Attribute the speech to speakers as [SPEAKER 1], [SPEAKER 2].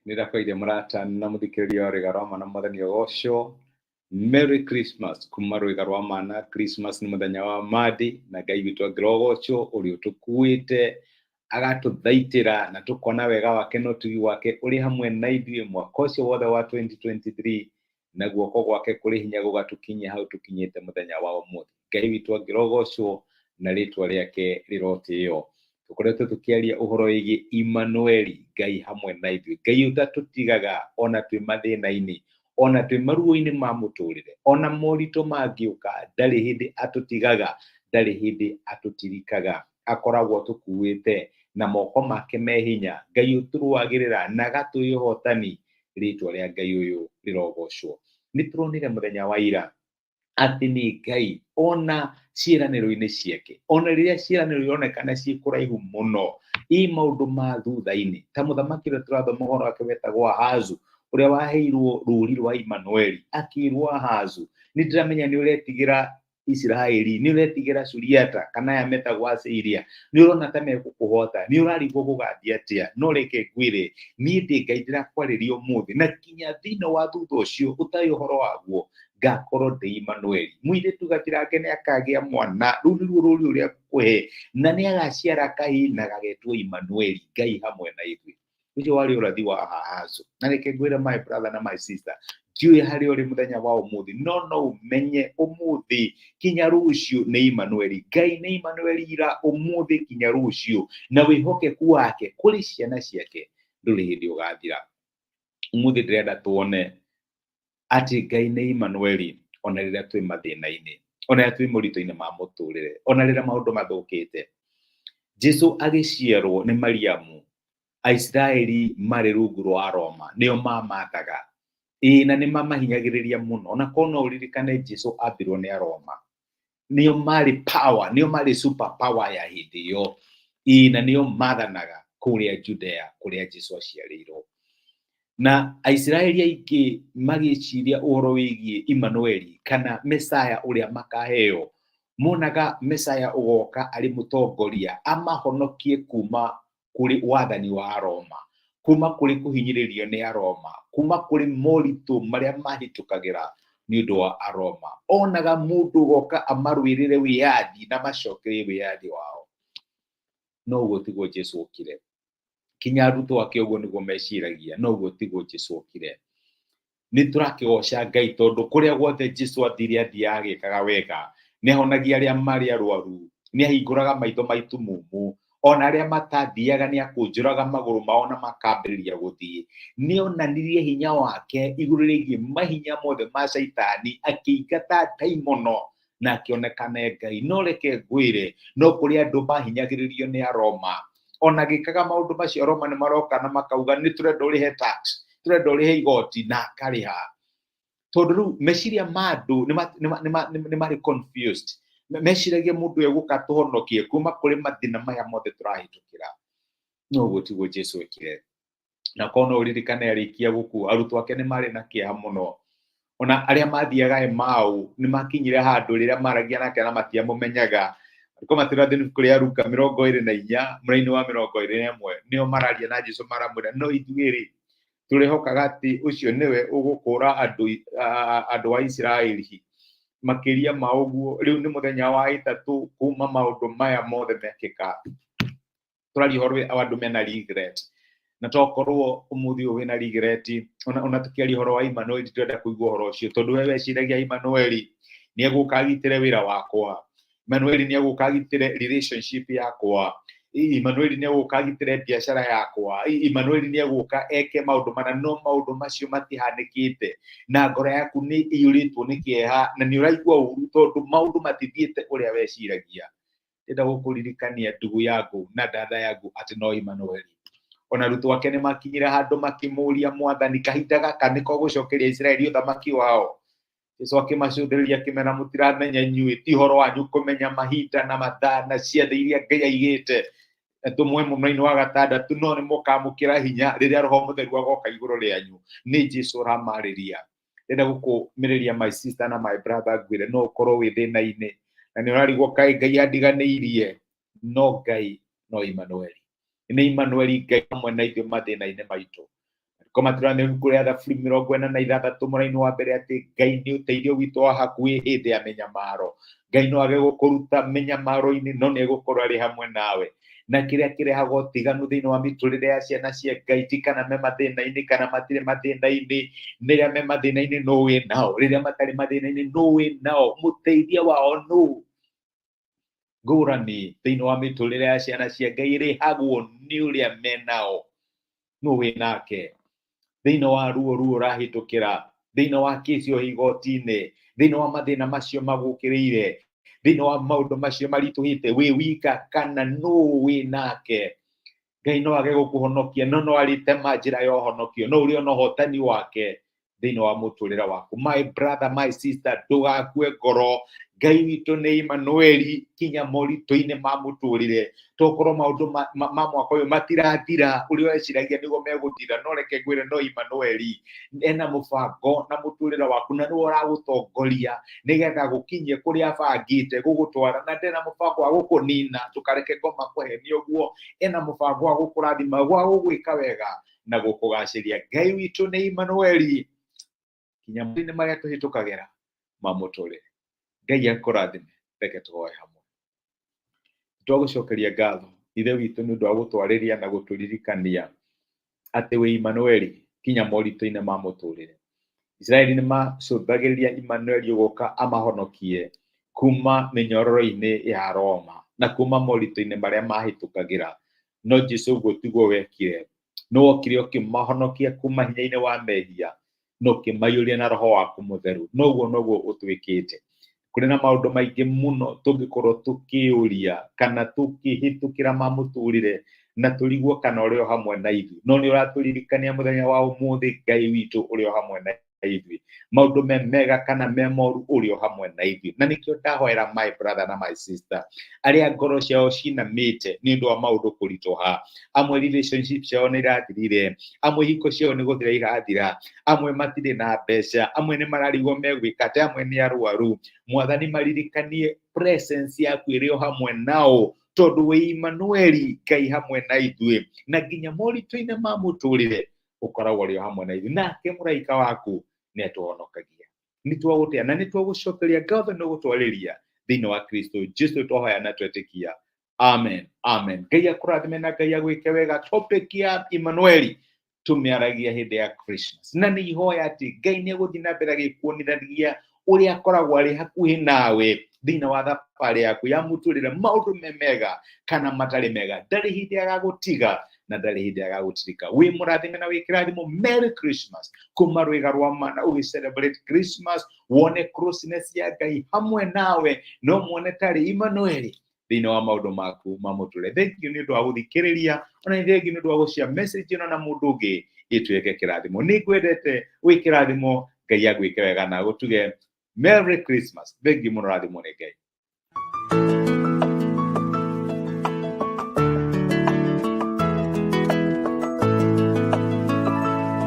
[SPEAKER 1] Nĩ ndakwĩire mũrata na mũthikĩrĩria wa Rwĩga rwa Mana, mwathani ũgocwo. Merry Christmas kuma Rwĩga rwa Mana. Christmas nĩ mũthenya wa mandi na Ngai witũ angĩrogocwo ũrĩa ũtũkuĩte agatũthaitĩra na tũkona wega wake na ũtugi wake ũrĩ hamwe na ithuĩ mwaka ũcio wothe wa 2023, na guoko gwake kũrĩ hinya gũgatũkinyia hau tũkinyĩte mũthenya wa ũmũthĩ. Ngai witũ angĩrogocwo na rĩtwa rĩake rĩrotĩo. Tũkoretwo tũkĩaria ũhoro wĩgiĩ Immanueli, Ngai hamwe na ithuĩ, Ngai ũtatũtigaga ona twĩ mathĩna-inĩ, ona twĩ maruo-inĩ ma mũtũrĩre, ona moritũ mangĩũka, ndarĩ hĩndĩ atũtigaga, ndarĩ hĩndĩ atũtirikaga. Akoragwo atũkuĩte na moko make me hinya. Ngai ũtũrũagĩrĩra na agatũhe ũhotani, rĩtwa rĩa Ngai ũyũ rĩrogocwo. Nĩ tũronire mũthenya wa ira atĩ nĩ Ngai ona ciĩranĩro-inĩ ciake, ona rĩrĩa ciĩranĩro ironekana ciĩ kũraihu mũno, i maũndũ ma thutha-inĩ, ta mũthamaki ũrĩa tũrathoma ũhoro wake wetagwo Ahazu, ũrĩa waheirwo rũri rwa Imanueli, akĩrwo Ahazu, nĩ ndĩramenya nĩ ũretigĩra Isiraeli, nĩ ũretigĩra Suriata kana aya metagwo Asiria, nĩ ũrona ta megũkũhota, nĩ ũrarigwo gũgathiĩ atĩa, no reke ngwĩre, niĩ ndĩ Ngai ndĩrakwarĩria ũmũthĩ, na kinya thĩinĩ wa thutha ũcio ũtarĩ ũhoro waguo, ngakorwo ndĩ Imanueli. Mũirĩtu gathirange nĩ akagĩa mwana, rũu nĩruo rũri ũrĩa ngũkũhe, na nĩ agaciara kahĩĩ na gagetwo Imanueli, Ngai hamwe na ithuĩ. Ũcio warĩ ũrathi wa Ahazu. Na reke ngwĩre my brother na my sister, ndiũĩ harĩa ũrĩ mũthenya wa ũmũthĩ, no no ũmenye ũmũthĩ kinya rũciũ nĩ Imanueli. Ngai nĩ Imanueli ira, ũmũthĩ kinya rũciũ, na wĩhokeku wake kũrĩ ciana ciake ndũrĩ hĩndĩ ũgathira. Ũmũthĩ ndĩrenda tuone atĩ Ngai nĩ Imanueli ona rĩrĩa twĩ mathĩna-inĩ, ona rĩrĩa twĩ moritũ-inĩ ma mũtũrĩre, ona rĩrĩa maũndũ mathũkĩte. Jesu agĩciarwo nĩ Mariamu, Aisiraeli marĩ rungu rwa Roma, nĩo mamathaga. Ĩĩ na nĩ mamahinyagĩrĩria mũno. Ona korwo no ũririkane Jesu ambirwo nĩ Aroma. Nĩo marĩ power, nĩo marĩ super power ya hĩndĩ ĩyo. Ĩĩ na nĩo mathanaga kũrĩa Judea, kũrĩa Jesu aciarĩirwo. Na Aisiraeli aingĩ magĩciria ũhoro wĩgiĩ Imanueli kana Mesaya ũrĩa makaheo, monaga Mesaya ũgoka arĩ mũtongoria amahonokie kuma kũrĩ wathani wa Aroma, kuma kũrĩ kũhinyĩrĩrio nĩ Aroma, kuma kũrĩ moritũ marĩa mahĩtũkagĩra nĩ ũndũ wa Aroma. Onaga mũndũ ũgoka amarũĩrĩre wĩyathi na macokerie wĩyathi wao. No ũguo tiguo Jesu okire. Kinya arutwo ake ũguo nĩguo meciragia, no ũguo tiguo Jesu okire. Nĩ tũrakĩgoca Ngai tondũ kũrĩa guothe Jesu athire athiaga agĩkaga wega, nĩ ahonagia arĩa marĩ arwaru, nĩ ahingũraga maitho ma itumumu, ona arĩa matathiaga nĩ akũnjũraga magũrũ mao na makambĩrĩria gũthiĩ. Nĩ onanirie hinya wake igũrũ rĩgiĩ mahinya mothe ma Caitani, akĩingata ndaimono na akĩonekana e Ngai. No reke ngwĩre, no kũrĩ andũ mahinyagĩrĩrio nĩ Aroma. Ona agĩkaga maũndũ macio, Aroma nĩ maroka na makauga nĩ tũrenda ũrĩhe tax, tũrenda ũrĩhe igoti, na akarĩha. Tondũ rĩu meciria ma andũ nĩ marĩ confused. Meciragia mũndũ ũyũ egũka tũhonokie kuma kũrĩ mathĩna maya mothe tũrahĩtũkĩra. No ũguo tiguo Jesu ekire. Na korwo no ũririkane arĩkia gũkua, arutwo ake nĩ marĩ na kĩeha mũno. Ona arĩa mathiaga Emau nĩ makinyire handũ rĩrĩa maragia nake na matiamũmenyaga. Mariko matwĩra thĩinĩ ibuku rĩa Luka 24 mũraini wa 21, nĩo mararia na Jesu maramwĩra, no ithuĩ rĩ, tũrĩhokaga atĩ ũcio nĩwe ũgũkũra andũ a Isiraeli. Makĩria ma ũguo, rĩu nĩ mũthenya wa ĩtatũ kuma maũndũ maya mothe mekĩka. Tũraria ũhoro wa andũ mena regret, na tokorwo ũmũthĩ ũyũ wĩna regret, ona tũkĩaria ũhoro wa Emmanuel tũrenda kũigua ũhoro ũcio, tondũ we weciragia Emmanuel nĩ egũka agitĩre wĩra wakwa, Emmanuel nĩ egũka agitĩre relationship yakwa, Emmanuel nĩ egũka agitĩre biacara yakwa, Emmanuel nĩ egũka eke maũndũ mana, no maũndũ macio matihanĩkĩte, na ngoro yaku nĩ ĩiyũrĩtwo nĩ kĩeha na nĩ ũraigua ũru tondũ maũndũ matithiĩte ũrĩa weciragia. Ndĩrenda gũkũririkania ndugu yangu na dada yangu atĩ no Emmanuel. Ona arutwo ake nĩ makinyire handũ makĩmũria, Mwathani, kahinda gaka nĩko gũcokeria Isiraeli ũthamaki wao? Jesu akĩmacũthĩrĩria akĩmera, mũtiramenya inyuĩ, ti ũhoro wanyu kũmenya mahinda na mathaa na ciathĩ iria Ngai aigĩte. Tũmwe mũno-inĩ wa gatandatũ, no nĩ mũkamũkĩra hinya rĩrĩa Roho Mũtheru agoka igũrũ rĩanyu. Nĩ Jesu ũramarĩria. Ndĩrenda gũkũmĩrĩria my sister na my brother, ngwĩre no ũkorwo wĩ thĩna-inĩ na nĩ ũrarigwo kaĩ Ngai andiganĩirie, no Ngai no Emmanuel. Nĩ Emmanuel, Ngai hamwe na ithuĩ mathĩna-inĩ maitũ. Koma tũrane ibuku rĩa Thaburi 46 mũraini wa mbere atĩ Ngai nĩ ũteithio witũ wa hakuhĩ hĩndĩ ya mĩnyamaro. Ngai no age gũkũruta mĩnyamaro-inĩ no nĩ egũkorwo arĩ hamwe nawe. Na kĩrĩa kĩrehaga ũtiganu thĩinĩ wa mĩtũrĩre ya ciana cia Ngai ti kana me mathĩna-inĩ kana matirĩ mathĩna-inĩ, rĩrĩa me mathĩna-inĩ nũ wĩ nao, rĩrĩa matarĩ mathĩna-inĩ nũ wĩ nao, mũteithia wao nũ. Ngũrani thĩinĩ wa mĩtũrĩre ya ciana cia Ngai ĩrehagwo nĩ ũrĩa me nao, nũ wĩ nake thĩinĩ wa ruo ruo ũrahĩtũkĩra, thĩinĩ wa kĩci o igoti-inĩ, thĩinĩ wa mathĩna macio magũkĩrĩire, thĩinĩ wa maũndũ macio maritũhĩte, wĩ wika kana nũ wĩ nake. Ngai no age gũkũhonokia no no arĩtema njĩra ya ũhonokio, no ũrĩ ona ũhotani wake thĩinĩ wa mũtũrĩre waku. My brother, my sister, ndũgakue ngoro. Ngai witũ nĩ Emmanueli kinya moritũ-inĩ ma mũtũrĩre. Tokorwo maũndũ ma mwaka ũyũ matirathira ũrĩa ũreciragia nĩguo megũthira, no reke ngwĩre no Emmanueli ena mũbango na mũtũrĩre waku, na nĩwe ũragũtongoria nĩgetha gũkinyie kũrĩa abangĩte gũgũtwara, na ndena mũbango wa gũkũnina. Ndũkareke ngoma kũhenia ũguo, ena mũbango wa gũkũrathima, wa gũgwĩka wega na gũkũgacĩria. Ngai witũ nĩ Emmanueli kinya maũndũ-inĩ marĩa tũhĩtũkagĩra ma mũtũrĩre. Ngai akũrathime. Reke tũhoe hamwe. Twagũcokeria ngatho Ithe witũ nĩ ũndũ wa gũtwarĩria na gũtũririkania atĩ wĩ Emmanueli kinya moritũ-inĩ ma mũtũrĩre. Isiraeli nĩ macũthagĩrĩria Emmanueli ũgũka amahonokie kuma mĩnyororo-inĩ ya Roma na kuma moritũ-inĩ marĩa mahĩtũkagĩra. No Jesu ũguo tiguo wekire. Nĩ wokire ũkĩmahonokia kuma hinya-inĩ wa mehia na ũkĩmaiyũria na roho waku mũtheru. Noguo noguo ũtwĩkĩte. Kũrĩ na maũndũ maingĩ mũno tũngĩkorwo tũkĩũria kana tũkĩhĩtũkĩra ma mũtũrĩre na tũrigwo kana ũrĩ o hamwe na ithuĩ, no nĩ ũratũririkania mũthenya wa ũmũthĩ Ngai witũ ũrĩ o hamwe na ithuĩ, maũndũ me mega kana me moru ũrĩ o hamwe na ithuĩ. Na nĩkĩo ndahoera my brother na my sister arĩa ngoro ciao cinamĩte nĩ ũndũ wa maũndũ kũritũha, amwe relationship ciao nĩ irathirire, amwe ihiko ciao nĩ gũthira irathira, amwe matirĩ na mbeca, amwe nĩ mararigwo megwĩka atĩa, amwe nĩ arwaru. Mwathani maririkanie presence yaku ĩrĩ o hamwe nao, tondũ wĩ Emmanueli, Ngai hamwe na ithuĩ, na nginya moritũ-inĩ ma mũtũrĩre ũkoragwo ũrĩ o hamwe na ithuĩ, nake mũraika waku nĩ atũhonokagia. Nĩ twagũtĩa na nĩ twagũcokeria ngatho nĩ gũtwarĩria thĩinĩ wa Kristo Jesu twahoya na twetĩkia. Amen, amen. Ngai akũrathime na Ngai agwĩke wega. Topic ya Emmanueli tũmĩaragia hĩndĩ ya Christmas, na nĩ ihoya atĩ Ngai nĩ egũthiĩ na mbere agĩkuonithagia ũrĩa akoragwo arĩ hakuhĩ nawe thĩinĩ wa thabarĩ yaku ya mũtũrĩre, maũndũ me mega kana matarĩ mega, ndarĩ hĩndĩ agagũtiga na ndarĩ hĩndĩ agagũtirika. Wĩ mũrathime na wĩ kĩrathimo. Merry Christmas kuma rwĩga rwa mana ũgĩ celebrate Christmas, wone closeness ya Ngai hamwe nawe, no muone tarĩ Emmanueli thĩinĩ wa maũndũ maku ma mũtũrĩre. Thank you nĩ ũndũ wa gũthikĩrĩria, ona nĩ thank you nĩ ũndũ wa gũshare message ĩno na mũndũ ũngĩ ĩtuĩke kĩrathimo. Nĩ ngwendete, wĩ kĩrathimo. Ngai agwĩke wega na agũtuge. Merry Christmas. Thank you mũno, rathimwo nĩ Ngai.